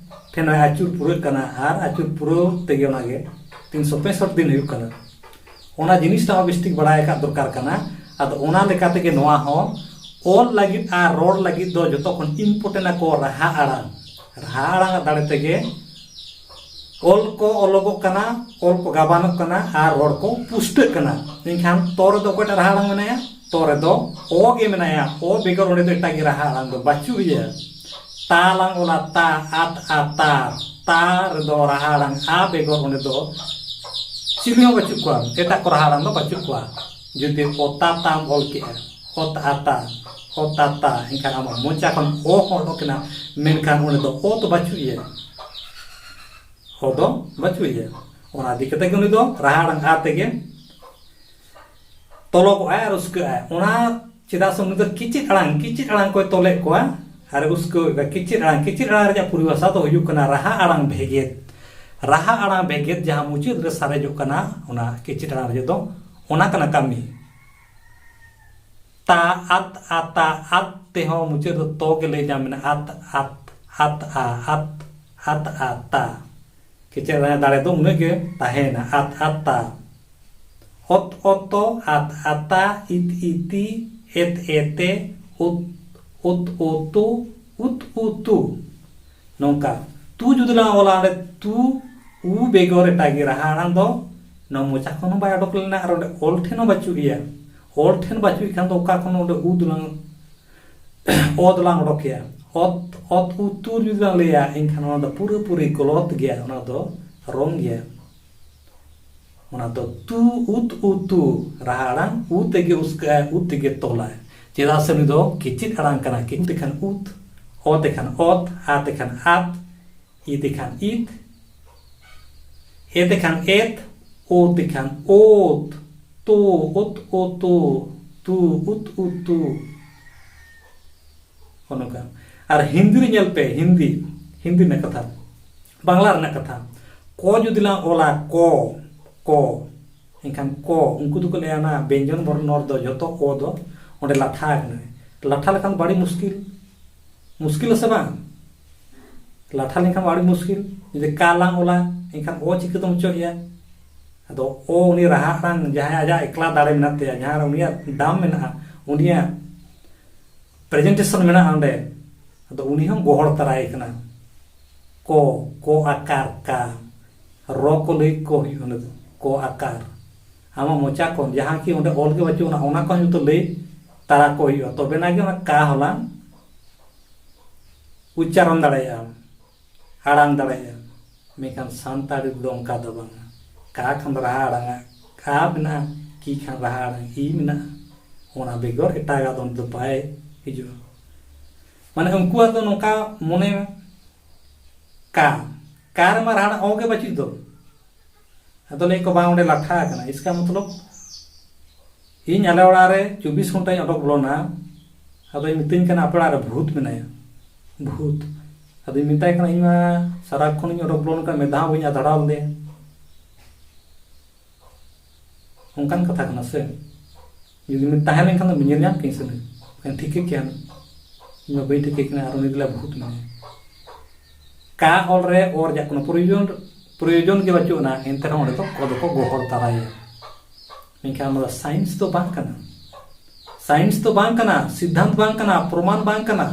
ᱴᱷᱮᱱ ᱦᱚᱸᱭ ᱟᱹᱪᱩᱨ ᱯᱩᱨᱟᱹᱜ ᱠᱟᱱᱟ, ᱟᱨ ᱟᱹᱪᱩᱨ ᱯᱩᱨᱟᱹᱣ ᱛᱮᱜᱮ ᱚᱱᱟᱜᱮ ᱛᱤᱱᱥᱚ ᱯᱮᱸᱥᱚᱴ ᱫᱤᱱ ᱦᱩᱭᱩᱜ ᱠᱟᱱᱟ᱾ ᱚᱱᱟ ᱡᱤᱱᱤᱥᱴᱟᱜ ᱦᱚᱸ ᱵᱮᱥ ᱴᱷᱤᱠ ᱵᱟᱲᱟᱭ ᱟᱠᱟᱫ ᱫᱚᱨᱠᱟᱨ ᱠᱟᱱᱟ᱾ ᱟᱫᱚ ᱚᱱᱟ ᱞᱮᱠᱟ ᱛᱮᱜᱮ ᱱᱚᱣᱟ ᱦᱚᱸ ᱚᱞ ᱞᱟᱹᱜᱤᱫ ᱟᱨ ᱨᱚᱲ ᱞᱟᱹᱜᱤᱫ ᱫᱚ ᱡᱚᱛᱚ ᱠᱷᱚᱱ important ᱟᱠᱚ ᱨᱟᱦᱟ ᱟᱲᱟᱝ᱾ ᱨᱟᱦᱟ ᱟᱲᱟᱝ ᱟᱜ ᱫᱟᱲᱮ ᱛᱮᱜᱮ ᱚᱞ ᱠᱚ ᱚᱞᱚᱜᱚᱜ ᱠᱟᱱᱟ, ᱚᱞ ᱠᱚ ᱜᱟᱵᱟᱱᱚᱜ ᱠᱟᱱᱟ ᱟᱨ ᱨᱚᱲ ᱠᱚ ᱯᱩᱥᱴᱟᱹᱜ ᱠᱟᱱᱟ᱾ ᱢᱮᱱᱠᱷᱟᱱ ᱛᱚ ᱨᱮᱫᱚ ᱚᱠᱚᱭᱴᱟᱜ ᱨᱟᱦᱟ ᱟᱲᱟᱝ ᱢᱮᱱᱟᱭᱟ? ᱛᱚ ᱨᱮᱫᱚ ᱚ ᱜᱮ ᱢᱮᱱᱟᱭᱟ᱾ ᱚ ᱵᱮᱜᱚᱨ ᱚᱸᱰᱮ ᱫᱚ ᱮᱴᱟᱜ ᱜᱮ ᱨᱟᱦᱟ ᱟᱲᱟᱝ ᱫᱚ ᱵᱟᱹᱪᱩᱜ ᱤᱭᱟᱹ᱾ ᱛᱟ ᱞᱟᱝ ᱚᱞᱟ ᱛᱟ, ᱟᱛ ᱟ ᱛᱟ᱾ ᱛᱟ ᱨᱮᱫᱚ ᱨᱟᱦᱟ ᱟᱲᱟᱝ ᱟ ᱵᱮᱜᱚᱨ ᱚᱸᱰᱮ ᱫᱚ ᱪᱤᱞᱤ ᱦᱚᱸ ᱵᱟᱹᱪᱩᱜ ᱠᱚᱣᱟ, ᱮᱴᱟᱜ ᱠᱚ ᱨᱟᱦᱟ ᱟᱲᱟᱝ ᱫᱚ ᱵᱟᱹᱪᱩᱜ ᱠᱚᱣᱟ᱾ ᱡᱩᱫᱤ ᱚᱛᱟ ᱛᱟᱢ ᱚᱞ ᱠᱮᱜᱼᱟ, ᱚᱛ ᱟᱛᱟ, ᱚᱛ ᱟᱛᱟ, ᱮᱱᱠᱷᱟᱱ ᱟᱢᱟᱜ ᱢᱚᱪᱟ ᱠᱷᱚᱱ ᱚ ᱦᱚᱸ ᱚᱰᱚᱠ ᱮᱱᱟ, ᱢᱮᱱᱠᱷᱟᱱ ᱚᱸᱰᱮ ᱫᱚ ᱚ ᱫᱚ ᱵᱟᱹᱪᱩᱜ ᱤᱭᱟᱹ, ᱚ ᱫᱚ ᱵᱟᱹᱪᱩᱜ ᱤᱭᱟᱹ᱾ ᱚᱱᱟ ᱤᱫᱤ ᱠᱟᱛᱮ ᱜᱮ ᱩᱱᱤ ᱫᱚ ᱨᱟᱦᱟ ᱟᱲᱟᱝ ᱟ ᱛᱮᱜᱮ ᱛᱚᱞᱚᱜᱚᱜᱼᱟᱭ ᱟᱨ ᱨᱟᱹᱥᱠᱟᱹᱜᱼᱟᱭ᱾ ᱚᱱᱟ ᱪᱮᱫᱟᱜ ᱥᱮ ᱩᱱᱤ ᱫᱚ ᱠᱤᱪᱤᱫ ᱟᱲᱟᱝ, ᱠᱤᱪᱤᱫ ᱟᱲᱟᱝ ᱠᱚᱭ ᱛᱚᱞᱮᱫ ᱠᱚᱣᱟ ᱟᱨ ᱨᱟᱹᱥᱠᱟᱹᱣᱮᱫ ᱠᱚᱣᱟ᱾ ᱠᱤᱪᱤᱫ ᱟᱲᱟᱝ, ᱠᱤᱪᱤᱫ ᱟᱲᱟᱝ ᱨᱮᱭᱟᱜ ᱯᱚᱨᱤᱵᱷᱟᱥᱟ ᱫᱚ ᱦᱩᱭᱩᱜ ᱠᱟᱱᱟ ᱨᱟᱦᱟ ᱟᱲᱟᱝ ᱵᱷᱮᱜᱮᱫ᱾ ᱨᱟᱦᱟ ᱟᱲᱟᱝ ᱵᱷᱮᱜᱮᱫ ᱡᱟᱦᱟᱸ ᱢᱩᱪᱟᱹᱫ ᱨᱮ ᱥᱟᱨᱮᱡᱚᱜ ᱠᱟᱱᱟ, ᱚᱱᱟ ᱠᱤᱪᱤᱫ ᱟᱲᱟᱝ ᱨᱮᱭᱟᱜ ᱫᱚ ᱚᱱᱟ ᱠᱟᱱᱟ ᱠᱟᱹᱢᱤ᱾ ᱛᱟ, ᱟᱛ, ᱟᱛᱟ, ᱟᱛ ᱛᱮᱦᱚᱸ ᱢᱩᱪᱟᱹᱫ ᱨᱮ ᱛᱚ ᱜᱮ ᱞᱟᱹᱭ ᱧᱟᱢ ᱢᱮᱱᱟᱜᱼᱟ᱾ ᱟᱛ, ᱟᱛ, ᱟᱛ, ᱟ, ᱟᱛ, ᱟᱛ, ᱟ, ᱛᱟ᱾ ᱠᱮᱪᱮᱫ ᱨᱮᱱᱟᱜ ᱫᱟᱲᱮ ᱫᱚ ᱩᱱᱟᱹᱜ ᱜᱮ ᱛᱟᱦᱮᱸᱭᱮᱱᱟ᱾ ᱟᱛ, ᱟᱛᱟ᱾ ᱚᱛ, ᱚᱛᱚ, ᱟᱛ, ᱟᱛᱟ, ᱤᱛ, ᱤᱛᱤ, ᱮᱛ, ᱮᱛᱮ, ᱩᱛ, ᱩᱛ, ᱩᱛᱩ, ᱩᱛ, ᱩᱛᱩ᱾ ᱱᱚᱝᱠᱟ ᱛᱩ ᱡᱩᱫᱤ ᱞᱟᱝ ᱚᱞᱟ, ᱚᱸᱰᱮ ᱛᱩ, ᱩ ᱵᱮᱜᱚᱨ ᱮᱴᱟᱜ ᱜᱮ ᱨᱟᱦᱟ ᱟᱲᱟᱝ ᱫᱚ ᱱᱚᱣᱟ ᱢᱚᱪᱟ ᱠᱷᱚᱱ ᱦᱚᱸ ᱵᱟᱭ ᱚᱰᱚᱠ ᱞᱮᱱᱟ ᱟᱨ ᱚᱸᱰᱮ ᱚᱞ ᱴᱷᱮᱱ ᱦᱚᱸ ᱵᱟᱹᱪᱩᱜ ᱜᱮᱭᱟ᱾ ᱚᱞ ᱴᱷᱮᱱ ᱵᱟᱹᱪᱩᱜ ᱠᱷᱟᱱ ᱫᱚ ᱚᱠᱟ ᱠᱷᱚᱱ ᱚᱸᱰᱮ ᱩ ᱫᱚᱞᱟᱝ, ᱚ ᱫᱚᱞᱟᱝ ᱚᱰᱚᱠᱮᱭᱟ? ᱚᱛ, ᱚᱛ ᱩᱛᱩᱨ ᱡᱩᱫᱤ ᱞᱟᱝ ᱞᱟᱹᱭᱟ, ᱮᱱᱠᱷᱟᱱ ᱚᱱᱟ ᱫᱚ ᱯᱩᱨᱟᱹᱯᱩᱨᱤ ᱜᱚᱞᱚᱛ ᱜᱮᱭᱟ, ᱚᱱᱟ ᱫᱚ ᱨᱚᱝ ᱜᱮᱭᱟ᱾ ᱚᱱᱟ ᱫᱚ ᱛᱩ, ᱩᱛ, ᱩᱛᱩ, ᱨᱟᱦᱟ ᱟᱲᱟᱝ ᱩ ᱛᱮᱜᱮ ᱩᱥᱠᱟᱹᱜᱼᱟᱭ, ᱩ ᱛᱮᱜᱮ ᱛᱚᱞᱟᱭ᱾ ᱪᱮᱫᱟᱜ ᱥᱮ ᱩᱱᱤ ᱫᱚ ᱠᱤᱪᱤᱫ ᱟᱲᱟᱝ ᱠᱟᱱᱟ᱾ ᱠᱤᱪᱤᱫ ᱛᱮᱠᱷᱟᱱ ᱩᱛ, ᱚ ᱛᱮᱠᱷᱟᱱ ᱚᱛ, ᱟ ᱛᱮᱠᱷᱟᱱ ᱟᱛ, ᱤ ᱛᱮᱠᱷᱟᱱ ᱤᱛ, ᱮ ᱛᱮᱠᱷᱟᱱ ᱮᱛ, ᱳ ᱛᱮᱠᱷᱟᱱ ᱳᱛ, ᱛᱳ, ᱳᱛ, ᱳᱛᱳ, ᱛᱩ, ᱩᱛ, ᱩᱛᱩ᱾ ᱱᱚᱜᱼᱚ ᱱᱚᱝᱠᱟ᱾ ᱟᱨ ᱦᱤᱱᱫᱤ ᱨᱮ ᱧᱮᱞ ᱯᱮ, ᱦᱤᱱᱫᱤ, ᱦᱤᱱᱫᱤ ᱨᱮᱱᱟᱜ ᱠᱟᱛᱷᱟ, ᱵᱟᱝᱞᱟ ᱨᱮᱱᱟᱜ ᱠᱟᱛᱷᱟ᱾ ᱠᱚ ᱡᱩᱫᱤ ᱞᱟᱝ ᱚᱞᱟ, ᱠᱚ, ᱠᱚ, ᱮᱱᱠᱷᱟᱱ ᱠᱚ, ᱩᱱᱠᱩ ᱫᱚᱠᱚ ᱞᱟᱹᱭᱟ ᱚᱱᱟ ᱵᱮᱧᱡᱚᱱ ᱵᱚᱨᱱᱚ ᱨᱮᱫᱚ ᱡᱚᱛᱚ ᱠᱚ ᱫᱚ ᱚᱸᱰᱮ ᱞᱟᱴᱷᱟ ᱟᱠᱟᱱᱟ᱾ ᱞᱟᱴᱷᱟ ᱞᱮᱠᱷᱟᱱ ᱫᱚ ᱟᱹᱰᱤ ᱢᱩᱥᱠᱤᱞ, ᱢᱩᱥᱠᱤᱞ ᱥᱮ ᱵᱟᱝ? ᱞᱟᱴᱷᱟ ᱞᱮᱱᱠᱷᱟᱱ ᱫᱚ ᱟᱹᱰᱤ ᱢᱩᱥᱠᱤᱞ᱾ ᱡᱩᱫᱤ ᱠᱟ ᱞᱟᱝ ᱚᱞᱟ, ᱮᱱᱠᱷᱟᱱ ᱚ ᱪᱤᱠᱟᱹ ᱛᱮᱢ ᱚᱪᱚᱜ ᱮᱭᱟ? ᱟᱫᱚ ᱚ ᱩᱱᱤ ᱨᱟᱦᱟ ᱟᱲᱟᱝ ᱡᱟᱦᱟᱸᱭ ᱟᱡᱟᱜ ᱮᱠᱞᱟ ᱫᱟᱲᱮ ᱢᱮᱱᱟᱜ ᱛᱟᱭᱟ, ᱡᱟᱦᱟᱸ ᱨᱮ ᱩᱱᱤᱭᱟᱜ ᱫᱟᱢ ᱢᱮᱱᱟᱜᱼᱟ, ᱩᱱᱤᱭᱟᱜ ᱯᱨᱮᱡᱮᱱᱴᱮᱥᱚᱱ ᱢᱮᱱᱟᱜᱼᱟ ᱚᱸᱰᱮ, ᱟᱫᱚ ᱩᱱᱤ ᱦᱚᱸ ᱜᱚᱦᱚᱲ ᱛᱟᱨᱟᱭᱮ ᱠᱟᱱᱟ᱾ ᱠᱚ, ᱠᱚ ᱟᱠᱟᱨ ᱠᱟ, ᱨᱚ ᱠᱚ ᱞᱟᱹᱭ ᱠᱚ ᱦᱩᱭᱩᱜᱼᱟ᱾ ᱚᱸᱰᱮ ᱫᱚ ᱠᱚ ᱟᱠᱟᱨ, ᱟᱢᱟᱜ ᱢᱚᱪᱟ ᱠᱷᱚᱱ ᱡᱟᱦᱟᱸ ᱠᱤ ᱚᱸᱰᱮ ᱚᱞ ᱜᱮ ᱵᱟᱹᱪᱩᱜ ᱟᱱᱟ, ᱚᱱᱟ ᱠᱚ ᱦᱚᱸ ᱡᱚᱛᱚ ᱞᱟᱹᱭ ᱛᱟᱨᱟ ᱠᱚ ᱦᱩᱭᱩᱜᱼᱟ, ᱛᱚᱵᱮᱱᱟ ᱜᱮ ᱚᱱᱟ ᱠᱟ ᱦᱚᱞᱟᱝ ᱩᱪᱪᱟᱨᱚᱱ ᱫᱟᱲᱮᱭᱟᱜᱼᱟ, ᱟᱲᱟᱝ ᱫᱟᱲᱮᱭᱟᱜᱼᱟ᱾ ᱢᱮᱱᱠᱷᱟᱱ ᱥᱟᱱᱛᱟᱲᱤ ᱨᱮᱫᱚ ᱚᱱᱠᱟ ᱫᱚ ᱵᱟᱝᱟ᱾ ᱠᱟ ᱠᱷᱟᱱ ᱫᱚ ᱨᱟᱦᱟ ᱟᱲᱟᱝᱟ, ᱠᱟ ᱢᱮᱱᱟᱜᱼᱟ, ᱠᱤ ᱠᱷᱟᱱ ᱨᱟᱦᱟ ᱟᱲᱟᱝ ᱤ ᱢᱮᱱᱟᱜᱼᱟ᱾ ᱚᱱᱟ ᱵᱮᱜᱚᱨ ᱮᱴᱟᱜᱟᱜ ᱫᱚ ᱚᱸᱰᱮ ᱫᱚ ᱵᱟᱭ ᱦᱤᱡᱩᱜᱼᱟ᱾ ᱢᱟᱱᱮ ᱩᱱᱠᱩᱣᱟᱜ ᱫᱚ ᱱᱚᱝᱠᱟ ᱢᱚᱱᱮ ᱢᱮ, ᱠᱟ, ᱠᱟ ᱨᱮᱢᱟ ᱨᱟᱦᱟ ᱟᱲᱟᱝ ᱚ ᱜᱮ ᱵᱟᱹᱪᱩᱜ ᱫᱚ᱾ ᱟᱫᱚ ᱞᱟᱹᱭ ᱠᱚ, "ᱵᱟᱝ, ᱚᱸᱰᱮ ᱞᱟᱴᱷᱟ ᱟᱠᱟᱱᱟ, ᱤᱥᱠᱟ ᱢᱚᱛᱞᱚᱵ ᱤᱧ ᱟᱞᱮ ᱚᱲᱟᱜ ᱨᱮ ᱪᱚᱵᱵᱤᱥ ᱜᱷᱚᱱᱴᱟᱧ ᱚᱰᱚᱠ ᱵᱚᱞᱚᱱᱟ, ᱟᱫᱚᱭ ᱢᱤᱛᱟᱹᱧ ᱠᱟᱱᱟ, 'ᱟᱯᱮ ᱚᱲᱟᱜ ᱨᱮ ᱵᱷᱩᱛ ᱢᱮᱱᱟᱭᱟ, ᱵᱷᱩᱛ.' ᱟᱫᱚᱧ ᱢᱮᱛᱟᱭ ᱠᱟᱱᱟ, 'ᱤᱧ ᱢᱟ ᱥᱟᱨᱟ ᱠᱷᱚᱱᱤᱧ ᱚᱰᱚᱠ ᱵᱚᱞᱚᱱ ᱠᱟᱱᱟ, ᱢᱤᱫ ᱫᱷᱟᱣ ᱦᱚᱸ ᱵᱟᱹᱧ ᱟᱫᱷᱲᱟᱣ ᱞᱮᱫᱮᱭᱟ.'" ᱚᱱᱠᱟᱱ ᱠᱟᱛᱷᱟ ᱠᱟᱱᱟ ᱥᱮ? ᱡᱩᱫᱤ ᱢᱤᱫ ᱛᱟᱦᱮᱸ ᱞᱮᱱᱠᱷᱟᱱ ᱫᱚ ᱧᱮᱞ ᱧᱟᱢ ᱠᱤᱧ ᱥᱮ ᱵᱟᱝ? ᱵᱟᱠᱷᱟᱱ ᱴᱷᱤᱠᱟᱹ ᱠᱮᱭᱟ ᱦᱩᱱᱟᱹᱝ᱾ ᱤᱧ ᱢᱟ ᱵᱟᱹᱧ ᱴᱷᱤᱠᱟᱹ ᱠᱟᱱᱟ, ᱟᱨ ᱩᱱᱤ ᱫᱚ ᱞᱟᱹᱭᱟ ᱵᱷᱩᱛ ᱢᱮᱱᱟᱭᱟ᱾ ᱠᱟ ᱚᱞ ᱨᱮ ᱚ ᱨᱮᱭᱟᱜ ᱠᱳᱱᱳ ᱯᱨᱚᱭᱳᱡᱚᱱ, ᱯᱨᱚᱭᱳᱡᱚᱱ ᱜᱮ ᱵᱟᱹᱪᱩᱜ ᱟᱱᱟ, ᱮᱱᱛᱮ ᱨᱮᱦᱚᱸ ᱚᱸᱰᱮ ᱫᱚ ᱠᱚ ᱫᱚᱠᱚ ᱜᱚᱦᱚᱲ ᱛᱟᱨᱟᱭᱟ᱾ ᱢᱮᱱᱠᱷᱟᱱ ᱚᱱᱟ ᱫᱚ ᱥᱟᱭᱮᱱᱥ ᱫᱚ ᱵᱟᱝ ᱠᱟᱱᱟ, ᱥᱟᱭᱮᱱᱥ ᱫᱚ ᱵᱟᱝ ᱠᱟᱱᱟ, ᱥᱤᱫᱽᱫᱷᱟᱱᱛ ᱵᱟᱝ ᱠᱟᱱᱟ, ᱯᱨᱚᱢᱟᱱ ᱵᱟᱝ ᱠᱟᱱᱟ᱾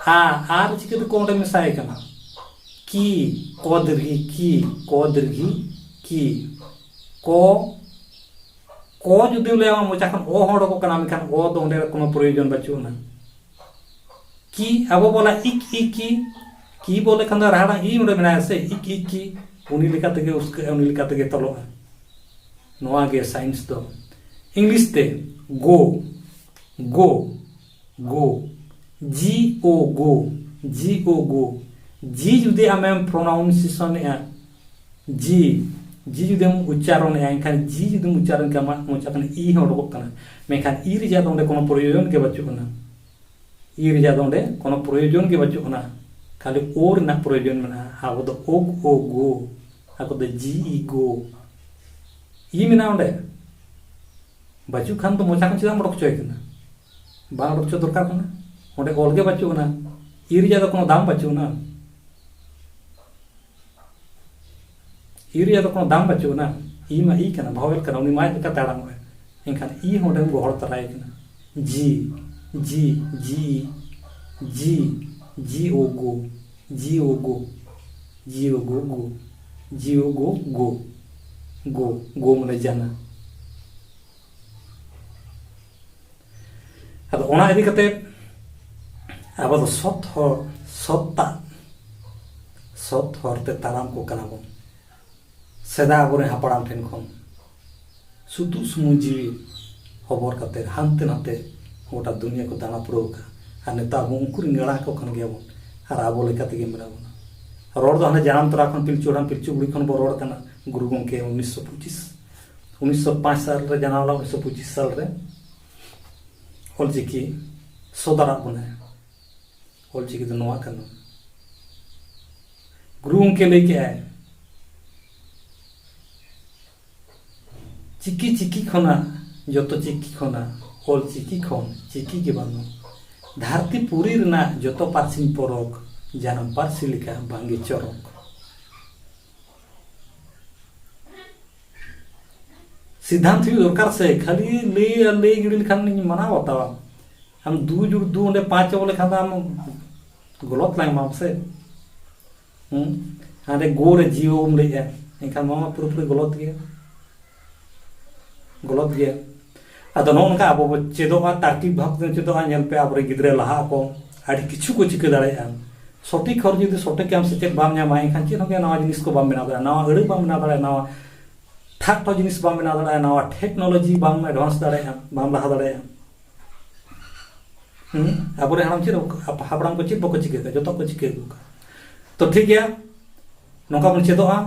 ᱟ, ᱟᱨ ᱪᱤᱠᱟᱹ ᱛᱮᱠᱚ ᱚᱸᱰᱮ ᱢᱮᱥᱟᱭ ᱠᱟᱱᱟ? ᱠᱤ, ᱠᱚ ᱫᱤᱨᱜᱷᱤ ᱠᱤ, ᱠᱚ ᱫᱤᱨᱜᱷᱤ ᱠᱤ, ᱠᱚ, ᱠᱚ ᱡᱩᱫᱤᱢ ᱞᱟᱹᱭᱟ ᱟᱢᱟᱜ ᱢᱚᱪᱟ ᱠᱷᱚᱱ ᱚ ᱦᱚᱸ ᱚᱰᱚᱠᱚᱜ ᱠᱟᱱᱟ, ᱢᱮᱱᱠᱷᱟᱱ ᱚ ᱫᱚ ᱚᱸᱰᱮ ᱠᱳᱱᱳ ᱯᱨᱚᱭᱳᱡᱚᱱ ᱵᱟᱹᱪᱩᱜ ᱟᱱᱟ᱾ ᱠᱤ, ᱟᱵᱚ ᱵᱚᱱ ᱞᱟᱹᱭᱟ ᱤᱠ ᱤ ᱠᱤ, ᱠᱤ ᱵᱚᱞᱮ ᱠᱷᱟᱱ ᱫᱚ ᱨᱟᱦᱟᱲᱟ ᱤ ᱚᱸᱰᱮ ᱢᱮᱱᱟᱭᱟ ᱥᱮ, ᱤᱠ ᱤ ᱠᱤ, ᱩᱱᱤ ᱞᱮᱠᱟ ᱛᱮᱜᱮ ᱩᱥᱠᱟᱹᱜᱼᱟ, ᱩᱱᱤ ᱞᱮᱠᱟ ᱛᱮᱜᱮ ᱛᱚᱞᱚᱜᱼᱟ᱾ ᱱᱚᱣᱟ ᱜᱮ ᱥᱟᱭᱮᱱᱥ ᱫᱚ᱾ ᱤᱝᱞᱤᱥ ᱛᱮ ᱜᱳ, ᱜᱳ, ᱜᱳ, ᱡᱤ ᱳ ᱜᱳ, ᱡᱤ ᱳ ᱜᱳ᱾ ᱡᱤ ᱡᱩᱫᱤ ᱟᱢᱮᱢ ᱯᱨᱚᱱᱟᱣᱩᱱᱥᱤᱭᱮᱥᱚᱱᱮᱜᱼᱟ, ᱡᱤ, ᱡᱤ ᱡᱩᱫᱤᱢ ᱩᱪᱪᱟᱨᱚᱱᱮᱜᱼᱟ, ᱮᱱᱠᱷᱟᱱ ᱡᱤ ᱡᱩᱫᱤᱢ ᱩᱪᱪᱟᱨᱚᱱ ᱠᱷᱟᱱ ᱟᱢᱟᱜ ᱢᱚᱪᱟ ᱠᱷᱚᱱ ᱤ ᱦᱚᱸ ᱩᱰᱩᱠᱚᱜ ᱠᱟᱱᱟ, ᱢᱮᱱᱠᱷᱟᱱ ᱤ ᱨᱮᱭᱟᱜ ᱫᱚ ᱚᱸᱰᱮ ᱠᱳᱱᱳ ᱯᱨᱚᱭᱳᱡᱚᱱ ᱜᱮ ᱵᱟᱹᱪᱩᱜ ᱟᱱᱟ᱾ ᱤ ᱨᱮᱭᱟᱜ ᱫᱚ ᱚᱸᱰᱮ ᱠᱳᱱᱳ ᱯᱨᱚᱭᱳᱡᱚᱱ ᱜᱮ ᱵᱟᱹᱪᱩᱜ ᱟᱱᱟ, ᱠᱷᱟᱹᱞᱤ ᱳ ᱨᱮᱱᱟᱜ ᱯᱨᱚᱭᱳᱡᱚᱱ ᱢᱮᱱᱟᱜᱼᱟ᱾ ᱟᱵᱚ ᱫᱚ ᱳᱜ, ᱳ, ᱜᱳ, ᱟᱠᱚ ᱫᱚ ᱡᱤ ᱤ ᱜᱳ᱾ ᱤ ᱢᱮᱱᱟᱜᱼᱟ ᱚᱸᱰᱮ, ᱵᱟᱹᱪᱩᱜ ᱠᱷᱟᱱ ᱫᱚ ᱢᱚᱪᱟ ᱠᱷᱚᱱ ᱪᱮᱫᱟᱜ ᱮᱢ ᱚᱰᱚᱠ ᱦᱚᱪᱚᱭ ᱠᱟᱱᱟ? ᱵᱟᱝ ᱚᱰᱚᱠ ᱦᱚᱪᱚ ᱫᱚᱨᱠᱟᱨ ᱠᱟᱱᱟ᱾ ᱚᱸᱰᱮ ᱚᱞ ᱜᱮ ᱵᱟᱹᱪᱩᱜ ᱟᱱᱟ, ᱤ ᱨᱮᱭᱟᱜ ᱫᱚ ᱠᱳᱱᱳ ᱫᱟᱢ ᱵᱟᱹᱪᱩᱜ ᱟᱱᱟ᱾ ᱤ ᱨᱮᱭᱟᱜ ᱫᱚ ᱠᱳᱱᱳ ᱫᱟᱢ ᱵᱟᱹᱪᱩᱜ ᱟᱱᱟ᱾ ᱤ ᱢᱟ ᱤ ᱠᱟᱱᱟ, ᱵᱷᱟᱣᱮᱞ ᱠᱟᱱᱟ, ᱩᱱᱤ ᱢᱟ ᱟᱡ ᱞᱮᱠᱟᱛᱮ ᱟᱲᱟᱝ ᱚᱜᱼᱟᱭ᱾ ᱮᱱᱠᱷᱟᱱ ᱤ ᱦᱚᱸ ᱚᱸᱰᱮᱢ ᱜᱚᱦᱚᱲ ᱛᱟᱨᱟᱭ ᱠᱟᱱᱟ᱾ ᱡᱤ, ᱡᱤ, ᱡᱤ, ᱡᱤ, ᱡᱤ ᱳ ᱜᱳ, ᱡᱤ ᱳ ᱜᱳ, ᱡᱤ ᱳ ᱜᱳ ᱜᱳ᱾ ᱡᱤᱣᱤ ᱜᱳ, ᱜᱳ, ᱜᱳ, ᱜᱳ ᱢᱟᱱᱮ ᱡᱟᱱᱟ᱾ ᱟᱫᱚ ᱚᱱᱟ ᱤᱫᱤ ᱠᱟᱛᱮ ᱟᱵᱚ ᱫᱚ ᱥᱚᱛ ᱦᱚᱨ, ᱥᱚᱛ ᱛᱟᱜ, ᱥᱚᱛ ᱦᱚᱨ ᱛᱮ ᱛᱟᱲᱟᱢ ᱠᱚ ᱠᱟᱱᱟ ᱵᱚᱱ᱾ ᱥᱮᱫᱟᱭ ᱟᱵᱚᱨᱮᱱ ᱦᱟᱯᱲᱟᱢ ᱴᱷᱮᱱ ᱠᱷᱚᱱ ᱥᱩᱛᱩᱜ ᱥᱩᱢᱩᱝ ᱡᱤᱣᱤ ᱦᱚᱵᱚᱨ ᱠᱟᱛᱮ ᱦᱟᱱᱛᱮ ᱱᱟᱛᱮ ᱜᱚᱴᱟ ᱫᱩᱱᱤᱭᱟᱹ ᱠᱚ ᱫᱟᱬᱟ ᱯᱩᱨᱟᱹᱣ ᱟᱠᱟᱫᱼᱟ᱾ ᱟᱨ ᱱᱮᱛᱟᱨ ᱟᱵᱚ ᱩᱱᱠᱩ ᱨᱮᱱ ᱜᱟᱬᱟ ᱠᱚ ᱠᱟᱱ ᱜᱮᱭᱟ ᱵᱚᱱ, ᱟᱨ ᱟᱵᱚ ᱞᱮᱠᱟ ᱛᱮᱜᱮ ᱢᱮᱱᱟᱜ ᱵᱚᱱᱟ᱾ ᱨᱚᱲ ᱫᱚ ᱦᱟᱱᱮ ᱡᱟᱱᱟᱢ ᱛᱚᱨᱟ ᱠᱷᱚᱱ ᱯᱤᱞᱪᱩ ᱦᱟᱲᱟᱢ ᱯᱤᱞᱪᱩ ᱵᱩᱲᱦᱤ ᱠᱷᱚᱱ ᱵᱚ ᱨᱚᱲ ᱠᱟᱱᱟ᱾ ᱜᱩᱨᱩ ᱜᱚᱢᱠᱮ ᱩᱱᱤᱥᱥᱚ ᱯᱚᱸᱪᱤᱥ, ᱩᱱᱤᱥᱥᱚ ᱯᱟᱸᱪ ᱥᱟᱞ ᱨᱮ ᱡᱟᱱᱟᱢ ᱞᱮᱱᱟ, ᱩᱱᱤᱥᱥᱚ ᱯᱚᱸᱪᱤᱥ ᱥᱟᱞ ᱨᱮ ᱚᱞᱪᱤᱠᱤ ᱥᱚᱫᱚᱨᱟᱜ ᱵᱚᱱᱟᱭ᱾ ᱚᱞᱪᱤᱠᱤ ᱫᱚ ᱱᱚᱣᱟ ᱠᱟᱱᱟ᱾ ᱜᱩᱨᱩ ᱜᱚᱢᱠᱮ ᱞᱟᱹᱭ ᱠᱮᱜᱼᱟᱭ, ᱪᱤᱠᱤ ᱪᱤᱠᱤ ᱠᱷᱚᱱᱟᱜ, ᱡᱚᱛᱚ ᱪᱤᱠᱤ ᱠᱷᱚᱱᱟᱜ, ᱚᱞ ᱪᱤᱠᱤ ᱠᱷᱚᱱ ᱪᱤᱠᱤ ᱜᱮ ᱵᱟᱹᱱᱩᱜ᱾ ᱫᱷᱟᱹᱨᱛᱤ ᱯᱩᱨᱤ ᱨᱮᱱᱟᱜ ᱡᱚᱛᱚ ᱯᱟᱹᱨᱥᱤᱧ ᱯᱚᱨᱚᱠ, ᱡᱟᱱᱟᱢ ᱯᱟᱹᱨᱥᱤ ᱞᱮᱠᱟ ᱵᱟᱝᱜᱮ ᱪᱚᱨᱚᱠ᱾ ᱥᱤᱫᱷᱟᱱᱛ ᱦᱩᱭᱩᱜ ᱫᱚᱨᱠᱟᱨ ᱥᱮ, ᱠᱷᱟᱹᱞᱤ ᱞᱟᱹᱭ ᱟᱨ ᱞᱟᱹᱭ ᱜᱤᱰᱤ ᱞᱮᱠᱷᱟᱱ ᱤᱧ ᱢᱟᱱᱟᱣ ᱵᱟᱛᱟᱣᱟ᱾ ᱟᱢ ᱫᱩ ᱡᱩᱲ ᱫᱩ ᱚᱸᱰᱮ ᱯᱟᱸᱪ ᱚᱞ ᱞᱮᱠᱷᱟᱱ ᱫᱚ ᱟᱢ ᱜᱚᱞᱚᱛ ᱞᱟᱝ ᱮᱢᱟᱢ ᱥᱮ᱾ ᱦᱩᱸ? ᱦᱟᱸᱰᱮ ᱜᱳ ᱨᱮ ᱡᱤᱣᱳᱢ ᱞᱟᱹᱭᱮᱜᱼᱟ, ᱮᱱᱠᱷᱟᱱ ᱱᱚᱣᱟ ᱢᱟ ᱯᱩᱨᱟᱹᱯᱩᱨᱤ ᱜᱚᱞᱚᱛ ᱜᱮᱭᱟ, ᱜᱚᱞᱚᱛ ᱜᱮᱭᱟ᱾ ᱟᱫᱚ ᱱᱚᱜᱼᱚ ᱱᱚᱝᱠᱟ ᱟᱵᱚ ᱵᱚ ᱪᱮᱫᱚᱜᱼᱟ, ᱛᱟᱨᱠᱤᱠ ᱵᱷᱟᱵᱽ ᱛᱮ ᱪᱮᱫᱚᱜᱼᱟ᱾ ᱧᱮᱞ ᱯᱮ, ᱟᱵᱚᱨᱮᱱ ᱜᱤᱫᱽᱨᱟᱹ ᱞᱟᱦᱟᱜ ᱟᱠᱚ, ᱟᱹᱰᱤ ᱠᱤᱪᱷᱩ ᱠᱚ ᱪᱤᱠᱟᱹ ᱫᱟᱲᱮᱭᱟᱜᱼᱟ᱾ ᱥᱚᱴᱷᱤᱠ ᱦᱚᱨ ᱡᱩᱫᱤ ᱥᱚᱴᱷᱤᱠ ᱟᱢ ᱥᱮᱪᱮᱫ ᱵᱟᱢ ᱧᱟᱢᱟ, ᱮᱱᱠᱷᱟᱱ ᱪᱮᱫ ᱦᱚᱸ ᱜᱮ ᱱᱟᱣᱟ ᱡᱤᱱᱤᱥ ᱠᱚ ᱵᱟᱢ ᱵᱮᱱᱟᱣ ᱫᱟᱲᱮᱭᱟᱜᱼᱟ, ᱱᱟᱣᱟ ᱟᱹᱲᱟᱹ ᱵᱟᱢ ᱵᱮᱱᱟᱣ ᱫᱟᱲᱮᱭᱟᱜᱼᱟ, ᱱᱟᱣᱟ ᱴᱷᱟᱴ ᱴᱷᱚ ᱡᱤᱱᱤᱥ ᱵᱟᱢ ᱵᱮᱱᱟᱣ ᱫᱟᱲᱮᱭᱟᱜᱼᱟ, ᱱᱟᱣᱟ ᱴᱮᱠᱱᱳᱞᱚᱡᱤ ᱵᱟᱢ ᱮᱰᱵᱷᱟᱱᱥ ᱫᱟᱲᱮᱭᱟᱜᱼᱟ, ᱵᱟᱢ ᱞᱟᱦᱟ ᱫᱟᱲᱮᱭᱟᱜᱼᱟ᱾ ᱦᱩᱸ? ᱟᱵᱚᱨᱮᱱ ᱦᱟᱲᱟᱢ ᱪᱮᱫ, ᱦᱟᱯᱲᱟᱢ ᱠᱚ ᱪᱮᱫ ᱵᱟᱠᱚ ᱪᱤᱠᱟᱹ ᱠᱟᱜᱼᱟ? ᱡᱚᱛᱚ ᱠᱚ ᱪᱤᱠᱟᱹ ᱟᱹᱜᱩ ᱠᱟᱜᱼᱟ᱾ ᱛᱚ ᱴᱷᱤᱠ ᱜᱮᱭᱟ, ᱱᱚᱝᱠᱟ ᱵᱚᱱ ᱪᱮᱫᱚᱜᱼᱟ᱾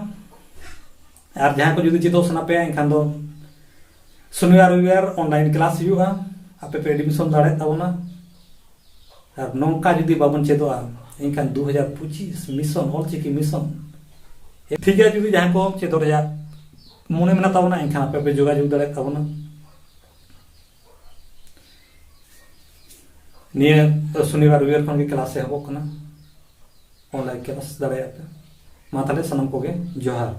ᱟᱨ ᱡᱟᱦᱟᱸᱭ ᱠᱚ ᱡᱩᱫᱤ ᱪᱮᱫᱚᱜ ᱥᱟᱱᱟ ᱯᱮᱭᱟ, ᱮᱱᱠᱷᱟᱱ ᱫᱚ ᱥᱚᱱᱤᱵᱟᱨ ᱨᱚᱵᱤᱵᱟᱨ ᱚᱱᱞᱟᱭᱤᱱ ᱠᱞᱟᱥ ᱦᱩᱭᱩᱜᱼᱟ, ᱟᱯᱮ ᱯᱮ ᱮᱰᱢᱤᱥᱚᱱ ᱫᱟᱲᱮᱭᱟᱜ ᱛᱟᱵᱚᱱᱟ᱾ ᱟᱨ ᱱᱚᱝᱠᱟ ᱡᱩᱫᱤ ᱵᱟᱵᱚᱱ ᱪᱮᱫᱚᱜᱼᱟ, ᱮᱱᱠᱷᱟᱱ ᱫᱩ ᱦᱟᱡᱟᱨ ᱯᱚᱸᱪᱤᱥ ᱢᱤᱥᱚᱱ, ᱚᱞᱪᱤᱠᱤ ᱢᱤᱥᱚᱱ, ᱴᱷᱤᱠ ᱜᱮᱭᱟ, ᱡᱩᱫᱤ ᱡᱟᱦᱟᱸᱭ ᱠᱚ ᱪᱮᱫᱚᱜ ᱨᱮᱭᱟᱜ ᱢᱚᱱᱮ ᱢᱮᱱᱟᱜ ᱛᱟᱵᱚᱱᱟ, ᱮᱱᱠᱷᱟᱱ ᱟᱯᱮ ᱯᱮ ᱡᱳᱜᱟᱡᱳᱜᱽ ᱫᱟᱲᱮᱭᱟᱜ ᱛᱟᱵᱚᱱᱟ᱾ ᱱᱤᱭᱟᱹ ᱥᱚᱱᱤᱵᱟᱨ ᱨᱚᱵᱤᱵᱟᱨ ᱠᱷᱚᱱ ᱜᱮ ᱠᱞᱟᱥ ᱮᱦᱚᱵᱚᱜ ᱠᱟᱱᱟ, ᱚᱱᱞᱟᱭᱤᱱ ᱠᱞᱟᱥ ᱫᱟᱲᱮᱭᱟᱜ ᱯᱮ᱾ ᱢᱟ ᱛᱟᱦᱞᱮ ᱥᱟᱱᱟᱢ ᱠᱚᱜᱮ ᱡᱚᱦᱟᱨ᱾